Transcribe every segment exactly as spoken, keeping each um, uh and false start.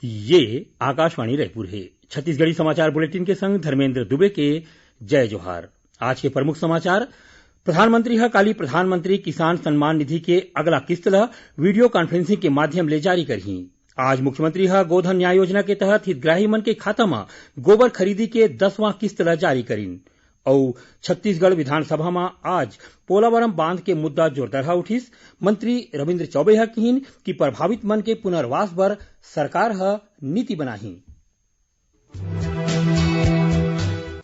ये आकाशवाणी रायपुर हे। छत्तीसगढ़ी समाचार बुलेटिन के संग धर्मेंद्र दुबे के जय जोहार। आज के प्रमुख समाचार। प्रधानमंत्री ह काली प्रधानमंत्री किसान सम्मान निधि के अगला किस्त ल वीडियो कॉन्फ्रेंसिंग के माध्यम ले जारी करही। आज मुख्यमंत्री ह गोधन न्याय योजना के तहत हितग्राही मन के खाता म गोबर खरीदी के दसवां किस्त ल जारी करिन। अउ छत्तीसगढ़ विधानसभा म आज पोलावरम बांध के मुद्दा जोरदारहा उठिस। मंत्री रविंद्र चौबे ह किहिन कि प्रभावित मन के पुनर्वास बर सरकार ह नीति बनाही।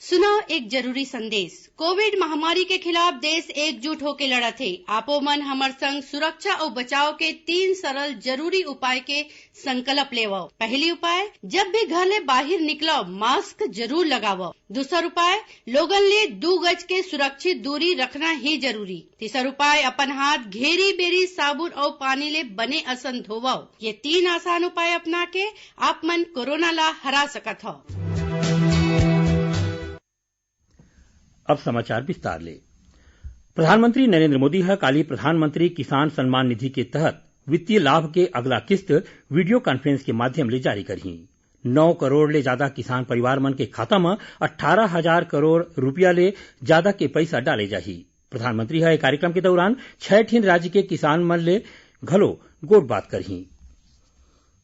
सुनव एक जरूरी संदेश। कोविड महामारी के खिलाफ देश एकजुट होके लड़त हे। आपो मन हमर संग सुरक्षा अउ बचाव के तीन सरल जरूरी उपाय के संकल्प लेवव। पहली उपाय, जब भी घर ले बाहिर निकलव, मास्क जरूर लगावव। दूसर उपाय, लोगन ले दू गज के सुरक्षित दूरी रखना ही जरूरी। तीसर उपाय, अपन हाथ घेरी बेरी साबुन अउ पानी ले बने असन धोवव। ये तीन आसान उपाय अपना के आप मन कोरोना ला हरा सकत हव। अब समाचार विस्तार ले। प्रधानमंत्री नरेंद्र मोदी ह काली प्रधानमंत्री किसान सम्मान निधि के तहत वित्तीय लाभ के अगला किस्त वीडियो कॉन्फ्रेंस के माध्यम ले जारी करही। नौ करोड़ ले जादा किसान परिवार मन के खाता म अट्ठारह हजार करोड़ रुपया ले जादा के पइसा डाले जाही। प्रधानमंत्री ह ए कार्यक्रम के दौरान छह ठिन राज्य के किसान मन ले घलो गोठबात करही।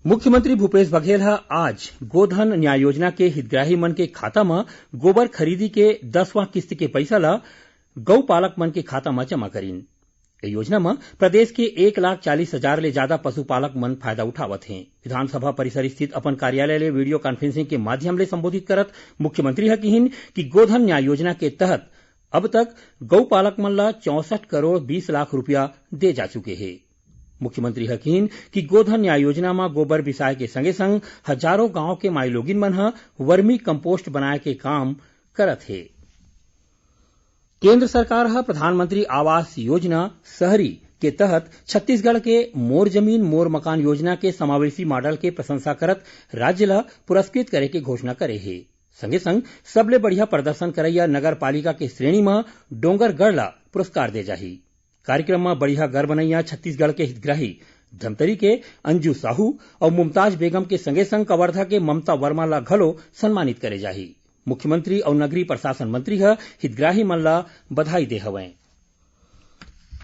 मुख्यमंत्री भूपेश बघेल ह आज गोधन न्याय योजना के हितग्राही मन के खाता म गोबर खरीदी के दसवां किस्त के पइसा ल गौ पालक मन के खाता म जमा करिन। ए योजना म प्रदेश के एक लाख चालीस हजार ले जादा पशुपालक मन फायदा उठावत हें। विधानसभा परिसर स्थित अपन कार्यालय ले वीडियो कॉन्फ्रेंसिंग के माध्यम ले संबोधित करत मुख्यमंत्री ह किहिन कि गोधन न्याय योजना के तहत अब तक गौ पालक मन ल चौसठ करोड़ बीस लाख रुपया दे जा चुके हे। मुख्यमंत्री ह किहिन कि गोधन न्याय योजना म गोबर बिसाय के संगे संग हजारों गांव के माईलोगिन मन ह वर्मी कंपोस्ट बनाय के काम करत हे। केंद्र सरकार ह प्रधानमंत्री आवास योजना शहरी के तहत छत्तीसगढ़ के मोर जमीन मोर मकान योजना के समावेशी मॉडल के प्रशंसा करत राज्य ल पुरस्कृत करे के घोषणा करे हे। संगे संग सबले बढ़िया प्रदर्शन करइया नगर पालिका के श्रेणी म डोंगरगढ़ ल पुरस्कार दे जाही। कार्यक्रम म बढ़िया घर बनइया छत्तीसगढ़ के हितग्राही धमतरी के अंजू साहू अउ मुमताज बेगम के संगे संग कवर्धा के ममता वर्मा ल घलो सम्मानित करे जाही। मुख्यमंत्री अउ नगरीय प्रशासन मंत्री ह हितग्राही मन ल बधाई दे हवंय।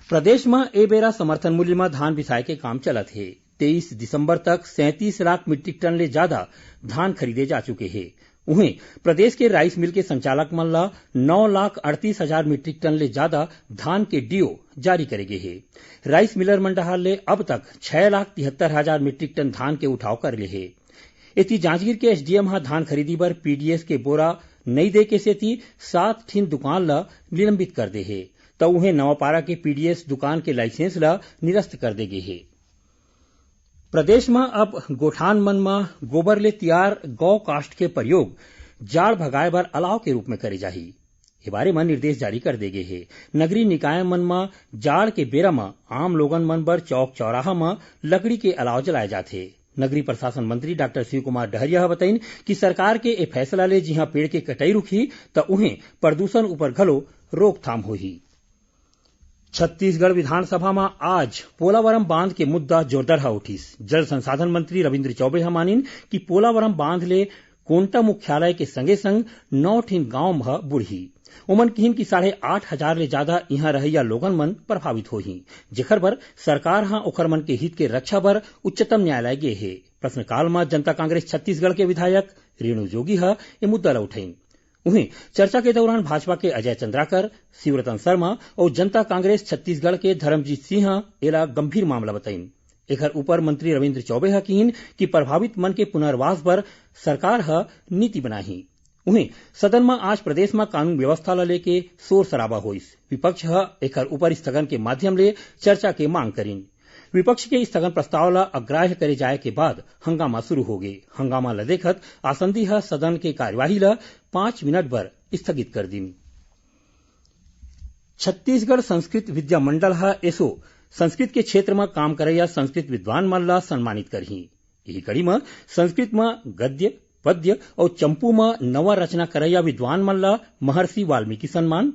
प्रदेश म ए बेरा समर्थन मूल्य म धान बिसाय के काम चलत हे। तेईस दिसंबर तक सैंतीस लाख मीट्रिक टन ले जादा धान खरीदे जा चुके हे। उहें, प्रदेश के राइस मिल के संचालक मन ल नौ लाख अड़तीस हजार मीट्रिक टन ले जादा धान के डीओ जारी करे गे हे। राइस मिलर मन डहार ले अब तक छह लाख तिहत्तर हजार मीट्रिक टन धान के उठाव कर ले हे। एती जांजगीर के एसडीएम ह धान खरीदी बर पीडीएस के बोरा नइ दे के सेती सात ठिन दुकान ल निलंबित कर दे हे, त उहें नवापारा के पीडीएस दुकान के लाइसेंस ल निरस्त कर दे गे हे। प्रदेश म अब गोठान मन म गोबर ले तियार गौ काष्ठ के प्रयोग जाड़ भगाए बर अलाव के रूप में करे जाही। ए बारे म निर्देश जारी कर दे गे हे। नगरीय निकाय मन म जाड़ के बेरा म आम लोगन मन बर चौक चौराहा म लकड़ी के अलाव जलाए जाथे। नगरीय प्रशासन मंत्री डॉक्टर शिव कुमार डहरिया ह बताइन कि सरकार के ए फैसला ले जिहां पेड़ के कटाई रुकही, त उहें प्रदूषण ऊपर घलो रोकथाम होही। छत्तीसगढ़ विधानसभा म आज पोलावरम बांध के मुद्दा जोरदारहा उठिस। जल संसाधन मंत्री रविंद्र चौबे ह मानिन कि पोलावरम बांध ले कोंटा मुख्यालय के संगे संग नौ ठिन गांव ह बुड़ही। ओमन किहिन कि साढ़े आठ हजार ले जादा इहां रहइया लोगन मन प्रभावित होही, जेखर बर सरकार ह ओखर मन के हित के रक्षा बर उच्चतम न्यायालय गे हे। प्रश्नकाल म जनता कांग्रेस छत्तीसगढ़ के विधायक रेणु जोगी ह ए मुद्दा ल उठाइन। उहें, चर्चा के दौरान भाजपा के अजय चंद्राकर, शिवरतन शर्मा अउ जनता कांग्रेस छत्तीसगढ़ के धर्मजीत सिंह ह एला गंभीर मामला बताइन। एखर ऊपर मंत्री रविंद्र चौबे ह किहिन कि प्रभावित मन के पुनर्वास बर सरकार ह नीति बनाही। उहें, सदन म आज प्रदेश म कानून व्यवस्था ल लेके शोर शराबा होइस। विपक्ष ह एखर ऊपर स्थगन के माध्यम ले चर्चा के मांग करिन। विपक्ष के स्थगन प्रस्ताव ल अग्राह्य करे जाए के बाद हंगामा शुरू होगे। हंगामा ल देखत आसंदी ह सदन के कार्यवाही ल पांच मिनट बर स्थगित कर दिन। छत्तीसगढ़ संस्कृत विद्या मंडल ह एसो संस्कृत के क्षेत्र म काम करइया संस्कृत विद्वान मन ल सम्मानित करही। इही कड़ी म संस्कृत म गद्य, पद्य अउ चंपू म नवा रचना करइया विद्वान मन ल महर्षि वाल्मीकि सम्मान,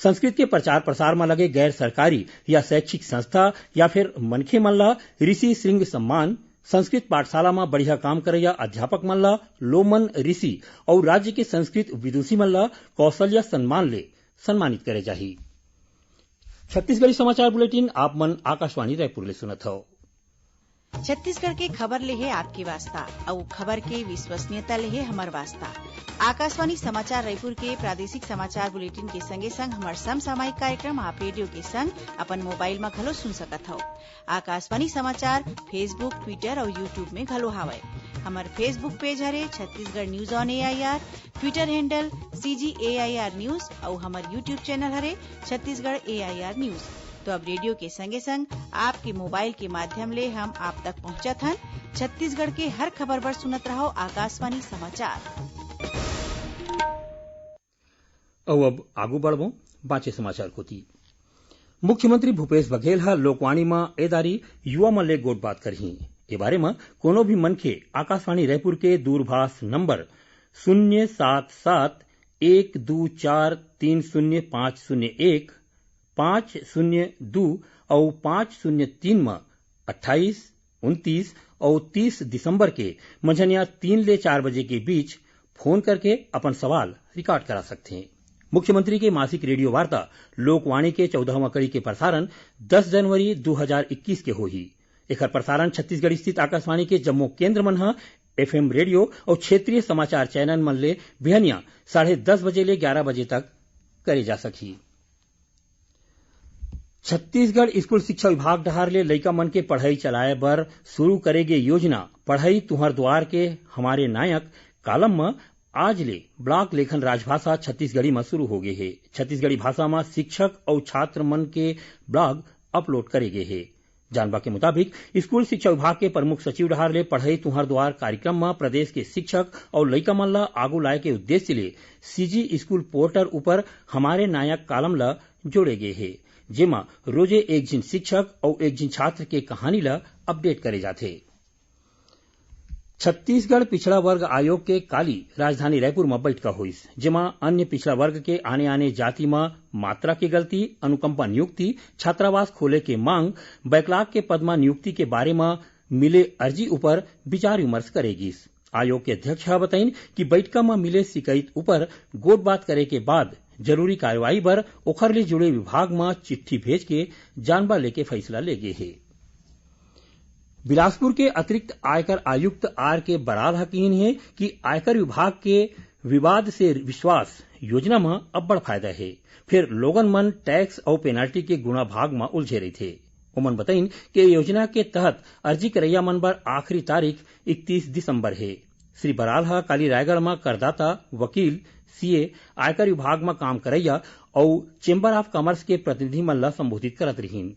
संस्कृत के प्रचार प्रसार म लगे गैर सरकारी या शैक्षिक संस्था या फिर मनखे मन ल ऋषि शृंग सम्मान, संस्कृत पाठशाला म बढ़िया काम करइया अध्यापक मन ल लोमन ऋषि अउ राज्य के संस्कृत विदुषी मन ल कौशल्या सम्मान ले सम्मानित करे जाही। छत्तीसगढ़ी समाचार बुलेटिन आप मन आकाशवाणी रायपुर ले सुनत हव। छत्तीसगढ़ के खबर ले हे आपके वास्ता, अउ खबर के विश्वसनीयता ले हे हमर वास्ता। आकाशवाणी समाचार रायपुर के प्रादेशिक समाचार बुलेटिन के संगे संग हमर समसामयिक कार्यक्रम आप रेडियो के संग अपन मोबाइल म घलो सुन सकत हव। आकाशवाणी समाचार Facebook, Twitter अउ YouTube में घलो हावय। हमर Facebook पेज हरे Chhattisgarh news on AIR, Twitter handle CG AIR news अउ हमर YouTube चैनल हरे छत्तीसगढ़ एआईआर न्यूज। तो अब रेडियो के संगे संग आपके मोबाइल के माध्यम ले हम आप तक पहुंचत हन। छत्तीसगढ़ के हर खबर बर सुनत रहव आकाशवाणी समाचार। अउ अब आगू बढ़बो बांचे समाचार कोति। मुख्यमंत्री भूपेश बघेल ह लोकवाणी म ए दारी युवा मन ले गोठ बात करही। ए बारे म कोनो भी मनखे आकाशवाणी रायपुर के दूरभाष नंबर शून्य सात सात एक दू चार तीन शून्य पाँच शून्य एक, पाँच शून्य दू अउ पाँच शून्य तीन म अट्ठाईस, उनतीस अउ तीस दिसंबर के मंझनिया तीन ले चार बजे के बीच फोन करके अपन सवाल रिकॉर्ड करा सकथे। मुख्यमंत्री के मासिक रेडियो वार्ता लोकवाणी के चौदहवां कड़ी के प्रसारण दस जनवरी दू हजार इक्कीस के होही। एखर प्रसारण छत्तीसगढ़ स्थित आकाशवाणी के जम्मो केंद्र मन ह, एफएम रेडियो अउ क्षेत्रीय समाचार चैनल मन ले बिहनिया साढ़े दस बजे ले ग्यारह बजे तक करे जा सकही। छत्तीसगढ़ स्कूल शिक्षा विभाग डहार ले लइका मन के पढ़ई चलाए बर शुरू करे गे योजना पढ़ई तुंहर दुआर के हमारे नायक कालम म आज ले ब्लॉग लेखन राजभाषा छत्तीसगढ़ी म शुरू हो गे हे। छत्तीसगढ़ी भाषा म शिक्षक अउ छात्र मन के ब्लॉग अपलोड करे गे हे। जानबा के मुताबिक, स्कूल शिक्षा विभाग के प्रमुख सचिव डहार ले पढ़ई तुंहर दुआर कार्यक्रम म प्रदेश के शिक्षक अउ लइका मन ल आगू लाए के उद्देश्य ले सीजी स्कूल पोर्टल ऊपर हमारे नायक कालम ल जोड़े गे हे, जेमा रोजे एक झिन शिक्षक अउ एक झिन छात्र के कहानी ल अपडेट करे जाथे। छत्तीसगढ़ पिछड़ा वर्ग आयोग के काली राजधानी रायपुर म बैठका होइस, जेमा अन्य पिछड़ा वर्ग के आने-आने जाति म मात्रा के गलती, अनुकंपा नियुक्ति, छात्रावास खोले के मांग, बैकलॉग के पद म नियुक्ति के बारे म मिले अर्जी ऊपर विचार विमर्श करे गिस। आयोग के अध्यक्ष ह बताइन कि बैठका म मिले शिकायत ऊपर गोठ बात करे के बाद जरूरी कार्रवाई बर ओखर ले जुड़े विभाग म चिट्ठी भेज के जानबा लेके फैसला ले गे हे। बिलासपुर के अतिरिक्त आयकर आयुक्त आर के बराल ह किहिन हे कि आयकर विभाग के विवाद से विश्वास योजना म अब्बड़ फायदा हे, फेर लोगन मन टैक्स अउ पेनल्टी के गुणा भाग म उलझे रहिथे। ओमन बताइन कि ए योजना के तहत अर्जी करइया मन बर आखिरी तारीख इकतीस दिसंबर हे। श्री बराल ह काली रायगढ़ म करदाता, वकील, सीए, आयकर विभाग म काम करइया अउ चेंबर ऑफ कॉमर्स के प्रतिनिधि मन ल संबोधित करत रिहिन।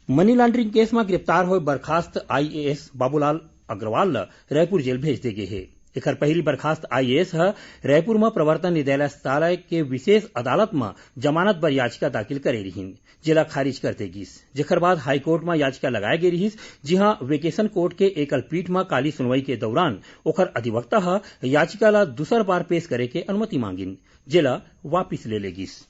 मनी लॉन्ड्रिंग केस म गिरफ्तार होए बर्खास्त आईएएस बाबूलाल अग्रवाल ल रायपुर जेल भेज दे गे हे। एखर पहिली बर्खास्त आईएएस ह रायपुर म प्रवर्तन निदेशालय के विशेष अदालत म जमानत बर याचिका दाखिल करे रिहिन, जेला खारिज कर दे गिस, जेखर बाद हाईकोर्ट म याचिका लगाए गे रिहिस, जिहां वेकेशन कोर्ट के एकल पीठ म काली सुनवाई के दौरान ओखर अधिवक्ता ह याचिका ल दूसर बार पेश करे के अनुमति मांगिन, जेला वापिस ले ले गिस।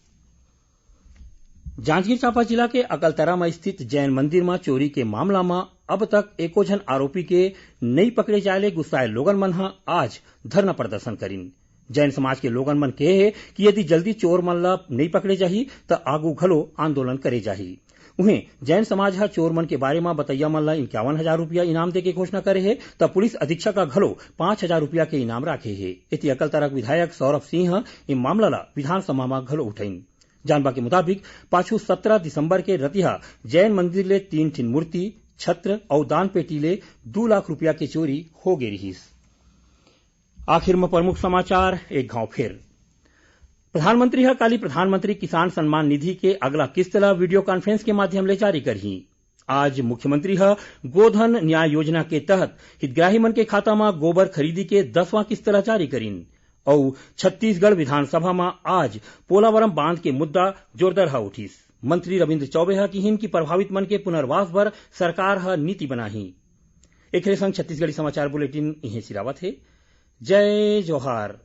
जांजगीर चांपा जिला के अकलतरा म स्थित जैन मंदिर म चोरी के मामला म अब तक एको झन आरोपी के नइ पकड़े जाय ले गुस्साए लोगन मन ह आज धरना प्रदर्शन करिन। जैन समाज के लोगन मन कहे हे कि यदि जल्दी चोर मन ल नइ पकड़े जाही, त आगू घलो आंदोलन करे जाही। उहें, जैन समाज ह चोर मन के बारे म बतैया मन ल इंक्यावन हजार रुपया इनाम देके घोषणा करे हे, त पुलिस अधीक्षक ह घलो पाँच हजार रुपया के इनाम राखे हे। एती अकलतरा के विधायक सौरभ सिंह ह ए मामला ल विधानसभा म घलो उठाइन। जानबा के मुताबिक, पाछू सत्रह दिसंबर के रतिहा जैन मंदिर ले तीन ठिन मूर्ति, छत्र अउ दान पेटी ले दू लाख रुपया के चोरी हो गे रिहिस। आखिर म प्रमुख समाचार एक घांव फेर। प्रधानमंत्री ह काली प्रधानमंत्री किसान सम्मान निधि के अगला किस्त ल वीडियो कॉन्फ्रेंस के माध्यम ले जारी करही। आज मुख्यमंत्री ह गोधन न्याय योजना के तहत हितग्राही मन के खाता म गोबर खरीदी के दसवां किस्त ल जारी करिन। अउ छत्तीसगढ़ विधानसभा म आज पोलावरम बांध के मुद्दा जोरदार ह उठिस। मंत्री रविंद्र चौबे ह किहिन कि प्रभावित मन के पुनर्वास बर सरकार ह नीति बनाही। एखरे संग छत्तीसगढ़ी समाचार बुलेटिन इहें सिरावत हे। जय जोहार।